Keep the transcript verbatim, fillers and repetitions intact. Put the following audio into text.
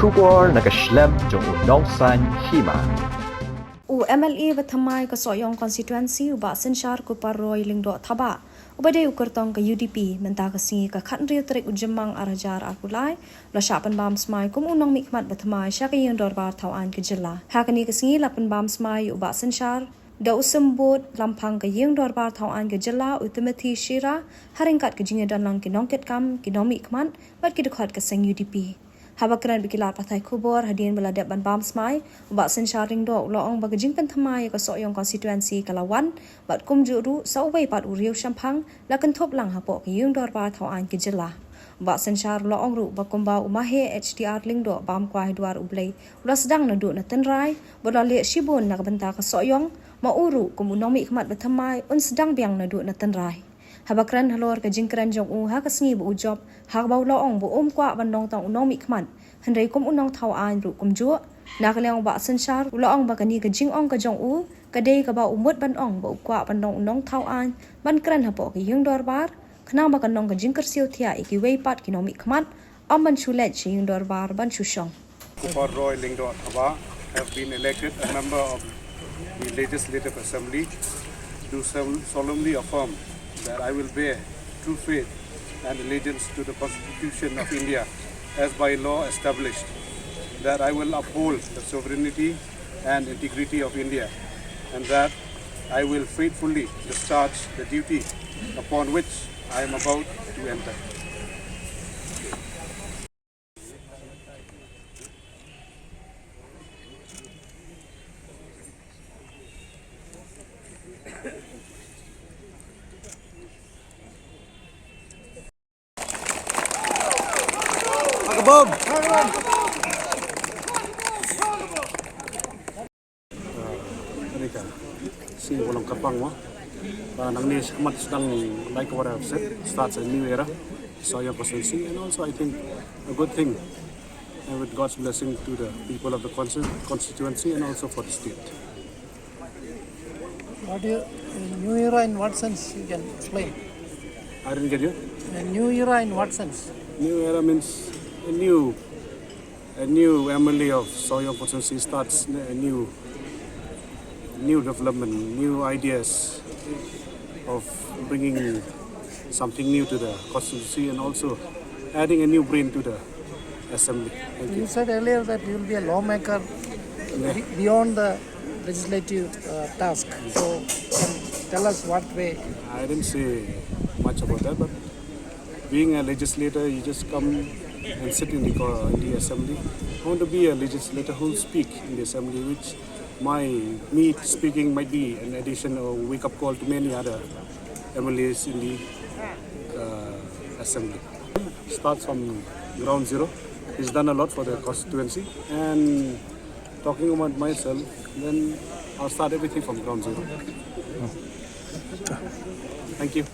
Khubor na ka shlem jong u nongsaiñ hima. U M L A ba thymmai ka Sohiong constituency u Bah Synshar Kupar Roy Lyngdoh Thabah, uba dei u kyrtong ka U D P, mynta ka sngi ka khathynriew tarik u Jymmang ar hajar arphew lai, u la shah pynbam smai kum u nongmihkhmat ba thymmai sha ka ïing dorbar thaw aiñ ka jylla. Ha kane ka sngi la pynbam smai ïa u Bah Synshar da u symbud lamphang ka ïing dorbar thaw aiñ ka jylla u Timothy Shira, ha ryngkat ka jingïadonlang ki nongkitkam, ki nongmihkhmat bad ki dkhot ka seng U D P. Haba kren bad ki lad pathai khubor hadien ba la dep ban bam smai, u Bah Synshar Lyngdoh u la ong ba ka jingpynthymmai ïa ka Sohiong constituency ka la wan bad kumjuh ruh sa uwei pat u riew shemphang la kynthup lang hapoh ka ïing dorbar thaw aiñ ka jylla. U Bah Synshar u la ong ruh ba kumba u Mahe H T R Lyngdoh bam kwai ha dwar U Blei, u la sdang naduh na tynrai bad u la leh shibun na ka bynta ka Sohiong, ma u ruh kum u nongmihkhmat ba thymmai un sdang biang naduh na tynrai. Haba kren halor ka jingkren jong u ha ka sngi ba u jop, ha kaba u la ong ba um kwah ban long tang u nongmihkhmat, hynrei kum u nongthaw aiñ ruh kumjuh. Na ka liang u Bah Synshar u la ong ba kane ka jingong ka jong u ka dei kaba u mut ban ong ba u kwah ban long u nongthaw aiñ, ban kren hapoh ka ïing dorbar, khnang ba kan long ka jingkyrsiew thiah ïa kiwei pat ki nongmihkhmat, ym ban shu leit sha ïing dorbar ban shu shong. Kupar Roy Lyngdoh Thabah have been elected a member of the Legislative Assembly, do sol- solemnly affirm that I will bear true faith and allegiance to the Constitution of India as by law established, that I will uphold the sovereignty and integrity of India, and that I will faithfully discharge the duty upon which I am about to enter. Kane ka sngi ba long kyrpang mo. Ba nangne shakhmat sdang, like what I've said, starts a new era. Sohiong constituency, and also I think a good thing, and with God's blessing to the people of the consti- constituency and also for the state. What do you, new era in what sense, you can explain? I didn't get you. A new era in what sense? New era means a new, a new M L A of Sohiong constituency starts a new, new development, new ideas of bringing something new to the constituency and also adding a new brain to the assembly. Thank you. You said earlier that you will be a lawmaker, yeah, be- beyond the legislative, uh, task. So, can tell us what way? I didn't say much about that, but being a legislator, you just come and sit in the co- in the assembly. I want to be a legislator who speak in the assembly, which my me speaking might be an addition or wake up call to many other M L As in the, uh, assembly. Starts from ground zero. He's done a lot for the constituency. And talking about myself, then I'll start everything from ground zero. Thank you.